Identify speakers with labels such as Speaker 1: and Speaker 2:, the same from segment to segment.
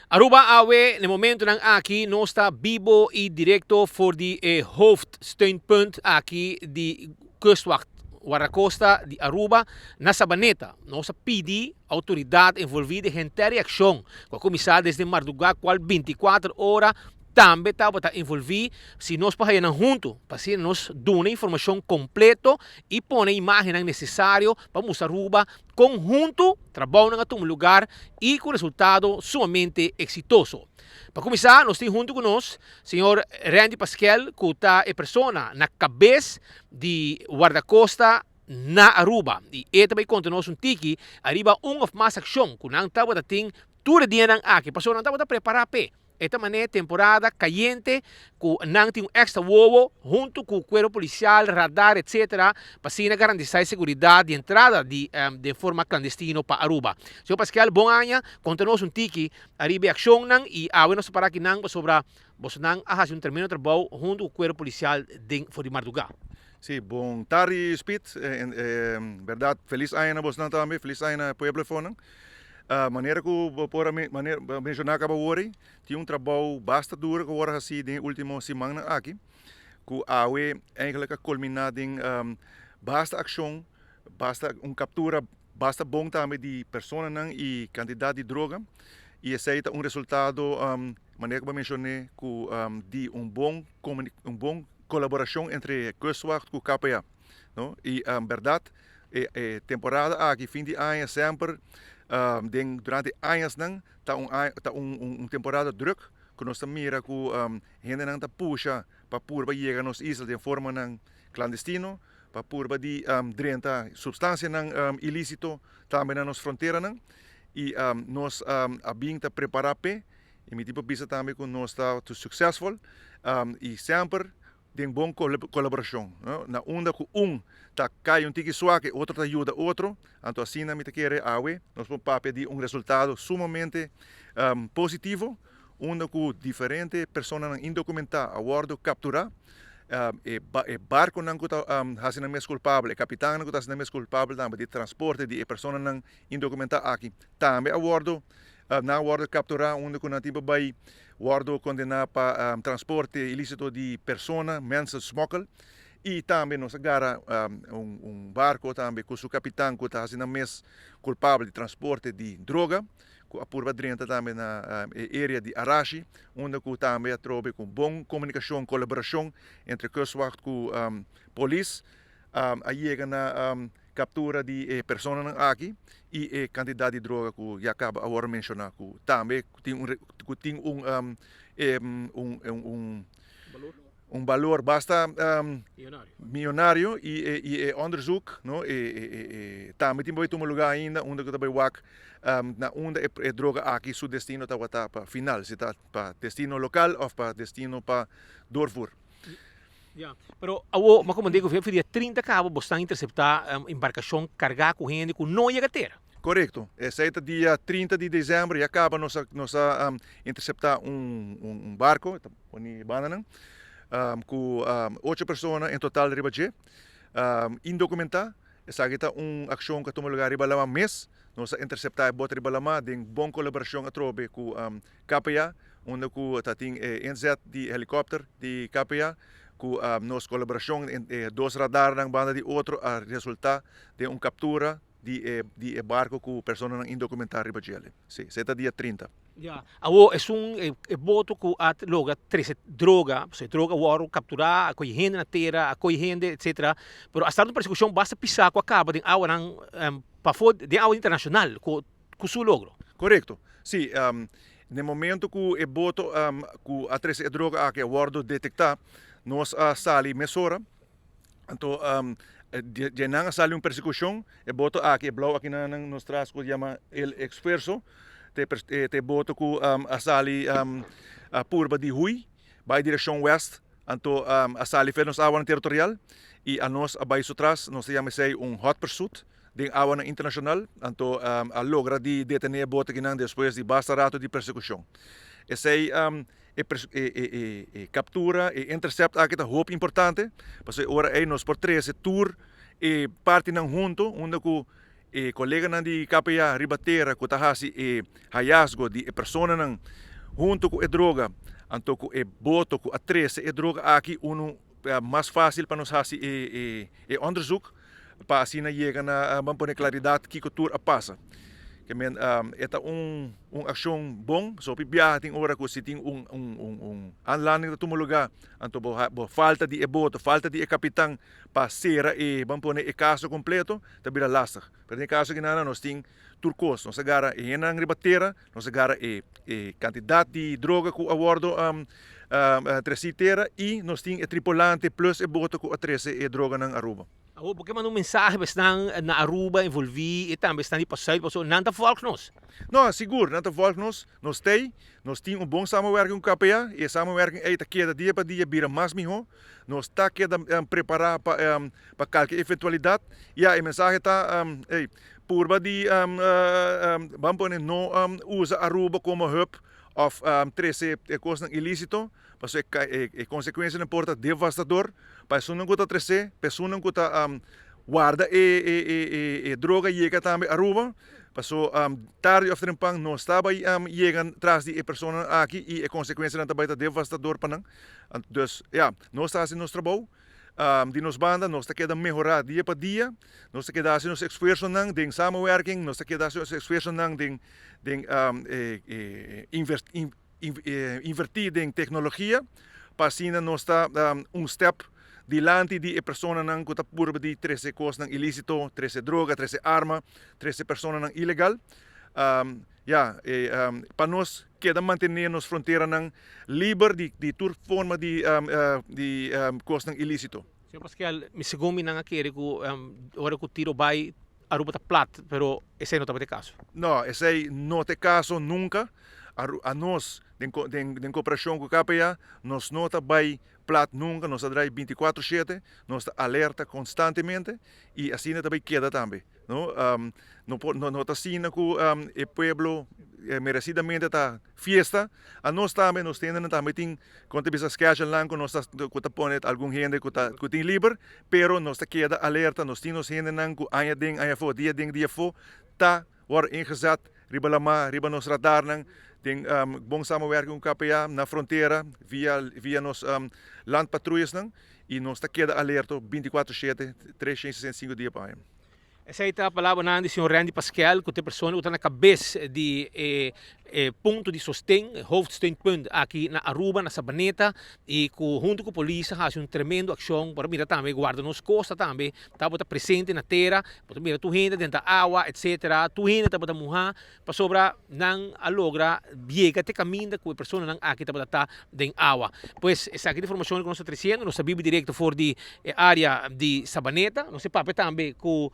Speaker 1: Aruba Awe, na momentonan aki nos ta bibo y directo for di e hoofdsteunpunt aki di Kustwacht Guardacosta di Aruba na Sabaneta. Nos a pidi autoridad envolvi den henter e accion cu a cuminsa desde marduga cual 24 ora tambe tabata envolvi si nos por haya nan hunto pa asina nos duna informacion completo y pone imagennan necesario pa mustra Aruba Kon huntu trabounan a tuma lugar i ku resultado sumamente eksitoso. Pa kuminsá nos tin huntu ku nos señor Randy Paskel ku ta e persona na kabes di Wardakosta na Aruba i e ta bai konta nos un tiki ariba un òf mas akshon ku nan tabata tin tur e dianan aki pasobra nan tabata prepará p'e. E ta manera temporada cayente cu nan tin un extra wowo hunto cu cuerpo policial, radar etc. Pa asina garantisa e seguridad di entrada di den forma clandestino pa Aruba. Señor Pasquel, bon aña, conta nos un tiki ariba e accionnan y awe nos ta para akinan pasobra bosonan a haci un tremendo trabou hunto cu cuerpo policial den for di marduga.
Speaker 2: Sí, bon tardi Speed, berdad feliz aña na bosnan tambe, feliz aña na pueblo efonan. Manera ku bo por a menshoná kaba wori, tin un trabou basta duro ku wòrdu hasí den e último simannan aki, ku awe eigentlik a kulminá den basta akshon, basta un kaptura basta bon tambe di personanan i kantidat di droga, i esei ta un resultado, manera ku bo a menshoné, ku di un bon un bon kolaborashon entre Kustwacht ku KPA, no. I bèrdat E e temporada aki fin di aña semper den durante añasnan ta un aña ta un un temporada druk ku nos ta mira ku hendenan ta pusha pa purba yega nos isla den formanan klandestino pa purba di drenta supstansianan ilisito tambe na nos fronteranan i nos a bin ta prepara p'e i mi tin por bisa tambe ku nos ta successful i semper den bon kolaborashon, na unda ku un ta kai un tiki suak e otro ta yuda otro, anto asina mi ta kere awe nos por papia di un resultado sumamente positivo unda ku diferente personanan indokumentá a wòrdu kapturá, e barkonan ku ta hasi nan mes kulpabel, e kapitannan ku ta hasi nan mes kulpabel tambe di transporte di e personanan indokumentá aki tambe a wòrdu Nan a wòrdu kapturá unda ku nan tin pa bai wòrdu kondená pa transporte ilísito di persona, mensensmokkel, i tambe nos a gara un barko tambe ku su kapitan ku ta hasi nan mes kulpabel di transporte di droga ku a purba drenta tambe na e area di Arashi unda ku tambe a trobe ku bon komunikashon, kolaborashon entre Kustwacht ku polis a yega na Captura di e personanan aki y e cantidad di droga cu ya caba a worde menciona cu tambe tin un cu tin un un un un balor basta millonario y e y e onderzoek no e e tambe tin por tuma lugar ainda unda cu ta bay wak na unda e droga aki su destino tabata pa final si ta pa destino local of pa destino pa doorvoer.
Speaker 1: Ya, pero awo ma como digo, fi dia 30 cabo bo stan intercepta embarcacion carga cu hende cu no yega tera.
Speaker 2: Correcto, esey ta dia 30 di december ya caba nos a nos a intercepta un un barco, ta poni bandanan, cu ocho persona en total riba dje, indocumenta, esaki ta un accion cu a tuma lugar riba lama mes, nos a intercepta e bote riba lama den bon colaboracion atrobe cu KPA, unda ku ta tin e inzet di helikòpter di KPA, ku nos kolaborashon e dos radarnan banda di otro a resultá den un kaptura di e di e barko ku personanan indokumentá riba djele. Sí, esei ta dia 30.
Speaker 1: Ya, awor esun e boto ku a logra trese droga, pasobra e droga a wòrdu kapturá, a kohe hende na tera, a kohe hende etsetera, pero a start un persekushon basta pisá ku a kaba den awanan pafó den awa internashonal ku ku su logro.
Speaker 2: Korekto. Sí, na e momento ku e boto ku a trese e droga aki a wòrdu detektá, nos a sali mesora. Anto dje nan a sali un persekushon, e boto aki, e blou aki na nos tras ku yama El Esfuerzo, ta e boto ku a sali a purba di hui bai direkshon wèst. Anto a sali fer nos awanan teritorial i anos a bai su tras, nos ta yama esei un hot pursuit. Den awanan internashonal, anto a logra di detené e bote kinan despues di basta rato di persekushon. Esei e kaptura, e intercept aki ta hopi importante, pasobra e ora ei nos por trese tur e partinan hunto unda ku E koleganan di KPA riba tera ku ta hasi e hayasgo di e personanan hunto ku e droga, anto ku e boto ku a trese e droga aki unu mas fásil pa nos hasi e onderzoek pa asina yega na ban pone klaridat kiko tur a pasa. Ke men e ta un un akshon bon, pasobra hopi biaha tin ora ku si tin un un aanlanding ta tuma lugá anto bo bo falta di e boto, falta di e kapitan pa sera e ban pone e kaso kompleto ta bira lastig. Pero den e kaso aki nan nos tin tur kos, nos a gara e hendenan riba tera, nos a gara e e kantidat di droga ku a wòrdu tresí tera i nos tin e tripulante plus e boto ku a trese e droganan Aruba.
Speaker 1: Awor bo ke manda un mensahe pa esnan na Aruba envolví i tambe esnan di Pasui pasobra nan ta vòlg nos.
Speaker 2: No, sigur, nan ta vòlg nos. Nos t'ei, nos tin un bon samenwerking ku KPA i e samenwerking ei ta keda dia pa dia bira mas mihó. Nos ta keda prepará pa pa kalke eventualidat. Ya, e mensahe ta, ei, purba di ban pone no usa Aruba komo hub òf trese e kosnan ilísito. Pasobra e konsekuensianan por ta devastador pa esunnan ku ta tresé, pa esunnan ku ta warda e droga yega tambe Aruba. Pasobra tardi òf trempan nos ta bai yega tras di e personanan aki i e konsekuensianan ta bai ta devastador pa nan. Dus ya, nos ta hasi nos trabou di nos banda, nos ta keda mehorá dia pa dia, nos ta keda hasi nos esfuersonan den samenwerking, nos ta keda hasi nos esfuersonan den invertí den teknologia pa asina nos ta un step dilanti di e personanan ku ta purba di trese kosnan ilísito, trese droga, trese arma, trese personanan ilegal. Ya, pa nos keda mantené nos fronteranan liber di tur forma di kosnan ilísito.
Speaker 1: Señor Pasquel, mi segun mi nan a kere ku ora ku tiro bai Aruba ta plat, pero esei no tabata e kaso.
Speaker 2: No, esei no ta e kaso nunka. Anos den den koperashon ku KPA nos no ta bai plat nunka, nos ta drai binti kuater shete, nos ta alerta konstantemente i asina ta bai keda tambe. No no por no ta asina ku e pueblo meresidamente ta fiesta, anos tambe nos tendenan tambe tin kon ta bisa schedule-nan ku nos ta ku ta pone algun hende ku ta ku tin liber, pero nos ta keda alerta, nos tin nos hendenan ku aña den aña afó, dia den dia afó ta wòrdu ingezet riba lamá, riba nos radarnan, den bon samenwerking ku KPA na frontera via via nos landpatruyesnan i nos ta keda alerto 24 shete, 365 dia pa aña.
Speaker 1: Esei ta palabranan di señor Randy Pasquel ku ta e persona ku ta na kabes di e e punto di sosten, e hoofdsteunpunt aki na Aruba, na Sabaneta i ku huntu ku polis a hasi un tremendo akshon. Por a mira tambe guarda nos kosta tambe tabata presente na tera, bo ta mira tur hende den ta awa etcetera, tur hende tabata muhá pasobra nan a logra yega te kaminda ku e personanan aki tabata ta den awa. Pues esaki ta informashon ku nos ta tresiendo, nos ta bibi direkto for di e área di Sabaneta. Nos ta papia tambe ku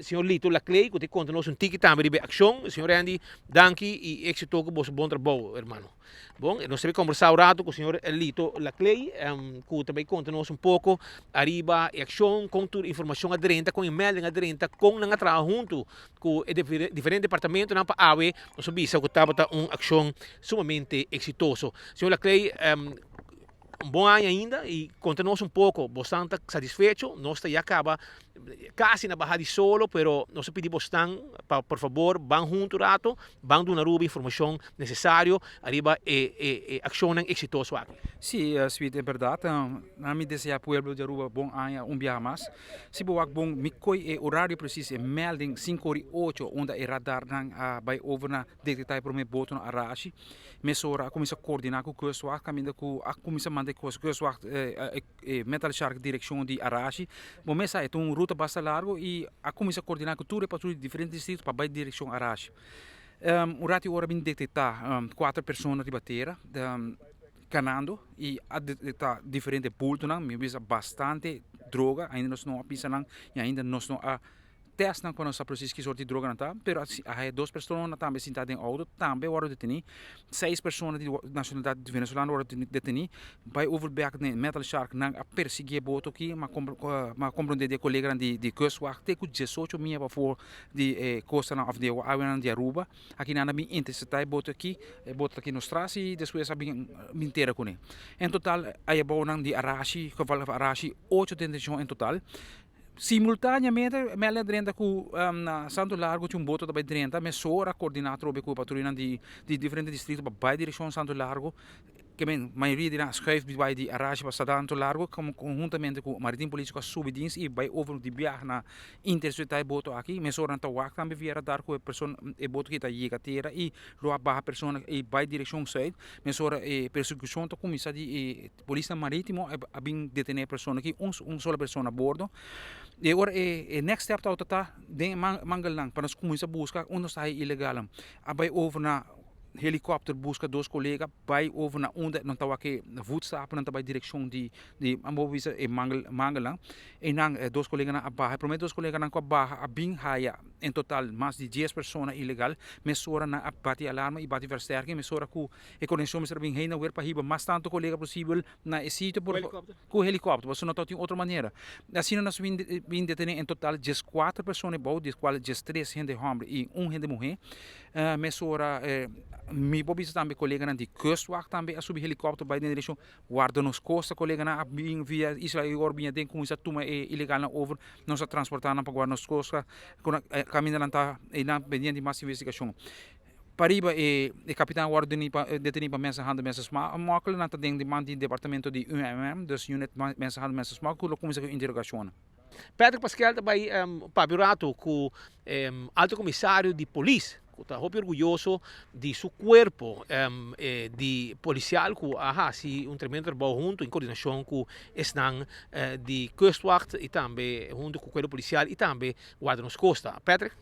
Speaker 1: señor Lito Laclay ku ta konta nos un tiki tambe riba e akshon. Señor Randy, danki i éksito ku boso bon trabou, hermano. Bon, nos ta bai kombersá un rato ku señor Lito Laclay ku ta bai konta nos un poko ariba e akshon, kon tur informashon a drenta, kon e melding a drenta, kon nan a traha huntu ku e diferente departamentonan pa awe nos a bisa ku tabata un akshon sumamente eksitoso. Señor Laclay, un bon aña ainda i konta nos un poko, bosnan ta satisfecho? Nos ta ya kaba kasi na baha di solo pero nos a pidi bosnan pa por fabor ban huntu rato, ban duna Aruba informashon nesesario ariba e e akshonnan eksitoso aki.
Speaker 3: Sí, Sweet, e bèrdat. Na mi desea pueblo di Aruba bon aña un biaha mas. Si bo wak bon, mi koy e orario precies, e melding sinku ora i ocho unda e radarnan a bai over na detektá e promé botonan a rashi. Mesora a kuminsá koordiná ku Kustwacht kaminda ku a kuminsá manda e kos Kustwacht e Metal Shark direkshon di Arashi. Bo mes sa e ta un ruta basta largu i a kuminsá koordiná ku tur e patruya di diferente distrito pa bai direkshon Arashi. Un ratu i ora bin detektá kuater persona riba tera. Kanando y a detecta diferente bultonan, mi a bisa bastante droga, ainda nos no a pisa nan y ainda nos no a test nan pa nos sa precies ki soort di droga nan ta, pero a haya dos persona tambe sinta den auto, tambe a wordo deteni, seis persona di nacionalidad venezolano a wordo deteni, bay over bek den Metal Shark nan a persigui e boto aki, mi a comprende di e coleganan di Kustwacht te cu diesocho mia pafor di e costanan of di e awanan di Aruba. Aki nan a bin intercepta e boto aki, e boto ta aki nos tras y despues a bin bin tera cune. En total a yabou nan di Arashi, geval of Arashi, ocho detencion en total. Simultaneamente mel a drenta ku na Santo Largo tin un boto ta bai drenta, mesora a koordiná atrobe ku e patruyanan di di diferente distrito pa bai direkshon Santo Largo. Ke men mayoria di nan a schuif bai di Arashi pa Santo Largo konhuntamente ku Maritim Politie ku a subi dins i bai over di biaha na interseptá e boto aki. Mesora nan ta wak tambe via radar ku e persona e boto aki ta yega tera i lo a baha persona i bai direkshon sùit. Mesora e persekushon ta kuminsá di e Polisnan maritimo a bin detene e persona aki, un un solo persona a bordo. E ora e e next step tabata ta den e mangelnan pa nos cuminsa busca unda nos ta haya ilegalnan. A bay over na helicopter busca dos colega, bay over na unda nan ta wak e voetstapennan ta bay direccion di di amo bisa e mangel mangelnan. Eynan e dos coleganan a baha, e prome dos coleganan cu a baha a bin haya en total mas di dies persona ilegal. Mesora nan a bati alarma y bati versterking, mesora cu E konekshon mester a bin hei na wer pa hiba mas tantu kolega posibel na e sitio por ku helikòpter, pasobra no tabatin otro manera. Asina nos bin bin detené en total dieskuater persona ebou, di kual diestres hende hòmber i un hende muhé. Mesora mi por bisa tambe koleganan di kustwacht tambe a subi helikòpter bai den direkshon warda nos kosta. Koleganan a bin via Isla Igor bin aden kuminsá tuma e ilegalnan over, nos a transportá nan pa guarda nos kosta kaminda nan ta einan pendiente di mas investigashon. Pariba e kapitan a wòrdu detení pa Mensenhandel Mensensmokkel. Nan ta den di man di departamento di UMM, dus Unit Mensenhandel Mensensmokkel, ku lo kuminsá ku interogashonnan.
Speaker 1: Patrick Paskel ta bai papia un ratu ku Alto Komisario di Polis, ku ta hopi orguyoso di su kuerpo di polisial ku a hasi un tremendo trabou huntu en koordinashon ku esnan di Kustwacht i tambe huntu ku kuerpo polisial i tambe Guarda Nos Costa. Patrick.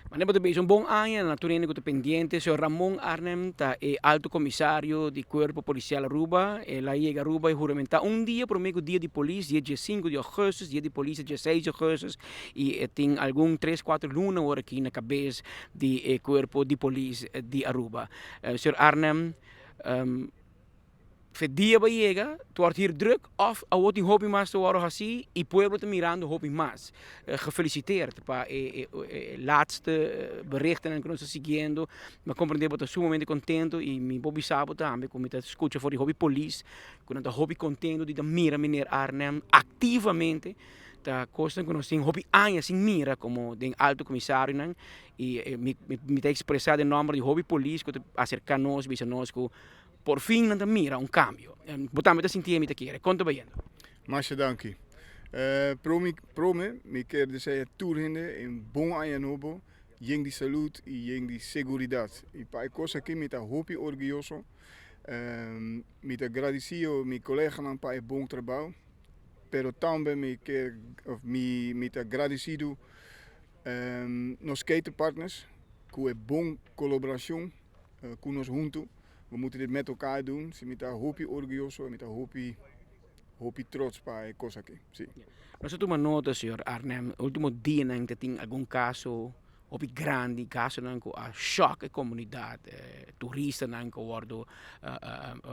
Speaker 4: Mane bo ta bisa un bon aña na tur hende ku ta pendiente. Señor Ramon Arnhem ta e Alto Komisario di Kuerpo Polisial Aruba. El a yega Aruba i huramentá un dia promé ku Dia di Polis, dia diesinku di ougùstùs. Dia di Polis ta dieseis di ougùstùs i e tin algun tres kuater luna awor aki na kabes di e Kuerpo di Polis di Aruba. Señor Arnhem. Fe dia bai yega, ta wòrdu hier druk òf awor tin hopi mas ta wòrdu hasí i pueblo ta mirando hopi mas. Gefeliciteerd pa e laatste berichtennan ku nos ta siguiendo. Mi a komprendé bo ta sumamente kontento i mi por bisa bo tambe ku mi ta skucha for di hopi polis ku nan ta hopi kontento di ta mira meneer Arnhem aktivamente ta kosnan ku nos tin hopi aña sin mira komo den alto komisarionan i mi ta ekspresá den nòmber di hopi polis ku ta aserká nos bisa nos ku Por fin nan ta mira un cambio. Bo tambe ta sinti e mi ta kere. Con ta bayendo?
Speaker 5: Masha danki. Prome prome mi kier desea tur hende un bon aña nobo yen di salud y yen di seguridad. Y pa e cos aki mi ta hopi orguyoso. Mi ta gradicido mi coleganan pa e bon trabao, pero tambe mi kier of mi mi ta gradicido nos ketenpartners cu e bon colaboracion cu nos hunto. We moeten dit met elkaar doen. Si mi ta hopi orguyoso en mi ta hopi hopi trots pa e cos aki. Si.
Speaker 4: Nos a tuma nota señor Arnhem, ultimo dianan ta tin algun caso hopi grandi, casonan cu a shock e comunidad, turistanan cu a wordo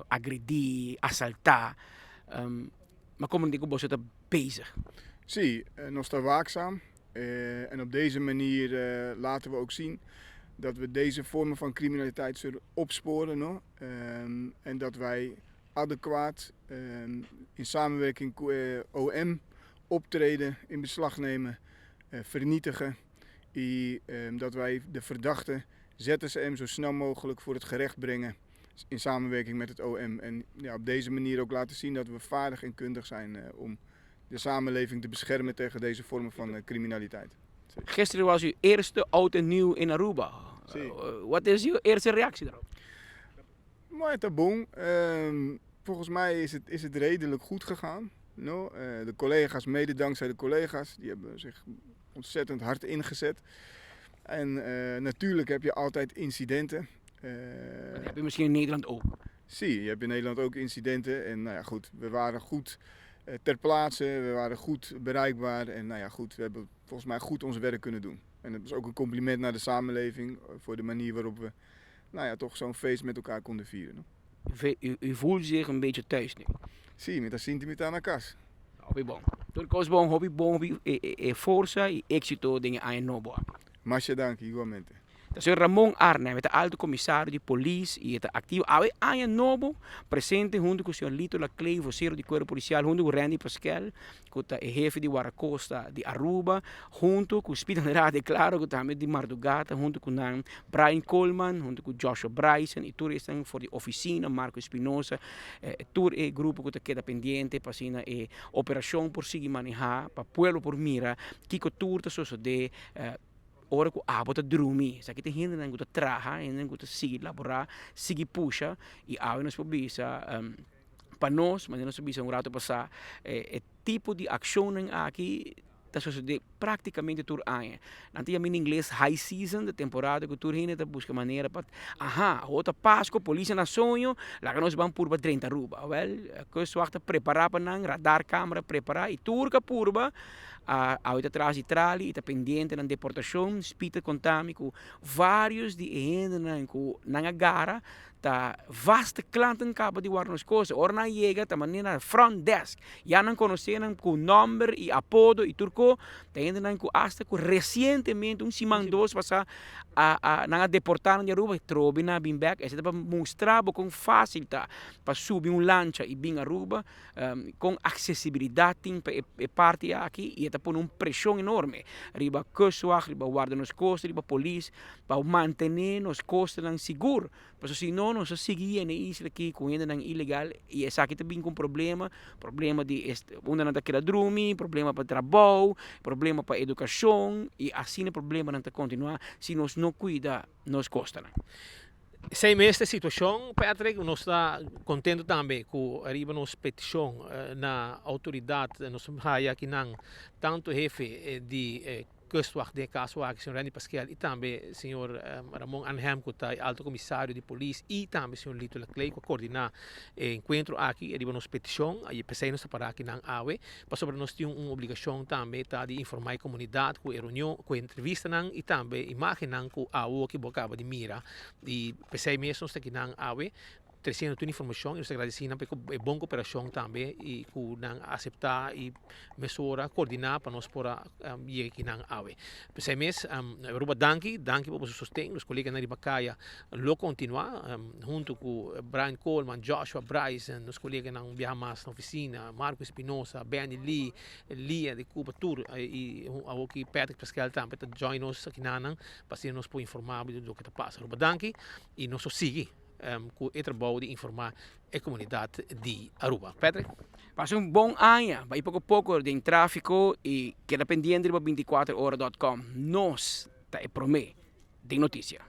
Speaker 4: agredi, asalta. Ma como di cu boso ta bezig?
Speaker 5: Si, nos ta waakzaam en op deze manier laten we ook zien dat we deze vormen van criminaliteit zullen opsporen no? En dat wij adequaat in samenwerking OM optreden, in beslag nemen, vernietigen. I dat wij de verdachte ZSM zo snel mogelijk voor het gerecht brengen in samenwerking met het OM. En ja, op deze manier ook laten zien dat we vaardig en kundig zijn om de samenleving te beschermen tegen deze vormen van criminaliteit.
Speaker 4: Gisteren was uw eerste oud en nieuw in Aruba.
Speaker 5: Si.
Speaker 4: Wat is uw eerste reactie daarop?
Speaker 5: Maar het bon. Volgens mij is het redelijk goed gegaan. No? De collega's, mede dankzij de collega's, die hebben zich ontzettend hard ingezet. En natuurlijk heb je altijd incidenten.
Speaker 4: Dat heb je misschien in Nederland ook.
Speaker 5: Zie, je hebt in Nederland ook incidenten. En nou ja, goed, we waren goed ter plaatse, we waren goed bereikbaar. En nou ja, goed, we hebben volgens mij goed ons werk kunnen doen. En dat is ook een compliment naar de samenleving voor de manier waarop we, nou ja, toch zo'n feest met elkaar konden vieren.
Speaker 4: U voelt zich een beetje thuis nu?
Speaker 5: Si, mi ta sinti mi ta na cas.
Speaker 4: Hopi bon. Tur cos bon, hopi bon, hopi forsa y exito den e aña nobo aki.
Speaker 5: Masha danki, igualmente.
Speaker 4: Ta señor Ramon Arnhem, e ta alto comisario di polis y e ta activo awe aña nobo presente hunto cu señor Lito Laclay, vocero di Cuerpo Policial, hunto cu Randy Paskel, cu ta e hefe di Guardacosta di Aruba, hunto cu Speed Andrade, claro cu tambe di Mardugata, hunto cu nan Brian Coleman, hunto cu Joshua Bryson y tur esnan for di oficina, Marco Espinosa, tur e grupo cu ta keda pendiente pa asina e operacion por sigui maneha, pa pueblo por mira kico tur ta sosode ora cu abo ta drumi. Esaki ta hendenan cu ta traha, hendenan cu ta sigui labora, sigui pusha y awe nos por bisa pa nos, manera nos a bisa un rato pasa, e tipo di accionnan aki ta sosode practicamente tur aña. Nan ta yama en ingles high season, de temporada cu tur hende ta busca manera pa, aha, awor ta Pasco, polis a na soño, laga nos ban purba drenta Aruba. Wel, Kustwacht ta prepara pa nan, radar camera prepara y tur cu a purba a awe ta tras di trali y ta pendiente nan deportacion. Speed ta conta mi cu varios di e hendenan cu nan a gara Ta vaste klanten kaba di warda nos kos. Ora nan yega ta manera na front desk. Ya nan konosé nan ku nòmber i apodo i tur ko. Ta hendenan ku asta ku resientemente un siman dos pasá a a nan a deportá nan di Aruba trobe nan a bin bèk. Esei ta pa mustra bo kon fásil ta pa subi un lancha i bin Aruba. Kon aksesibilidat tin pa e parti aki i e ta pone un preshon enorme riba kustwacht, riba warda nos kosta, riba polis pa mantené nos kostanan sigur. Pasobra si no nos ta sigui yena e isla aki ku hendenan ilegal i esaki ta bin ku un problema, problema di unda nan ta keda drumi, problema pa trabou, problema pa edukashon i asina problemanan ta kontinuá si nos no kuida nos kostanan.
Speaker 1: Esei mes ta e situacion, Patrick. Nos ta contento tambe cu ariba nos peticion na autoridad nos haya akinan tanto hefe di Kustwacht den e caso aki, señor Randy Paskel, y tambe señor Ramon Arnhem cu ta e alto comisario di polis y tambe señor Lito Laclay cu a coordina e encuentro aki ariba nos peticion. Y p'esei nos ta para akinan awe pasobra nos tin un obligacion tambe ta di informa e comunidad cu e reunion, cu e entrevistanan y tambe imagennan cu awo ki bo a caba di mira. Y p'esei mes nos ta kinan awe treciendo tur informacion y nos ta agradeci nan pa e bon cooperacion tambe y cu nan a acepta y mesora coordina pa nos por a yega kinan awe. P'esei mes Aruba danki, danki pa boso sosten, nos coleganan riba caya lo continua hunto cu Brian Coleman, Joshua Bryson, nos coleganan un biaha mas na oficina, Marco Espinosa, Benny Lee, Lia de Cuba tur y awoki Patrick Pascal tambe ta join nos akinanan pa asina nos por informa bo di loke ta pasa. Aruba danki y nos lo sigui cu e trabou di informa e comunidad di Aruba. Patrick.
Speaker 4: Pasa un bon aña, bai poco poco den trafico y keda pendiente riba 24 ora dot com. Nos ta e prome den noticia.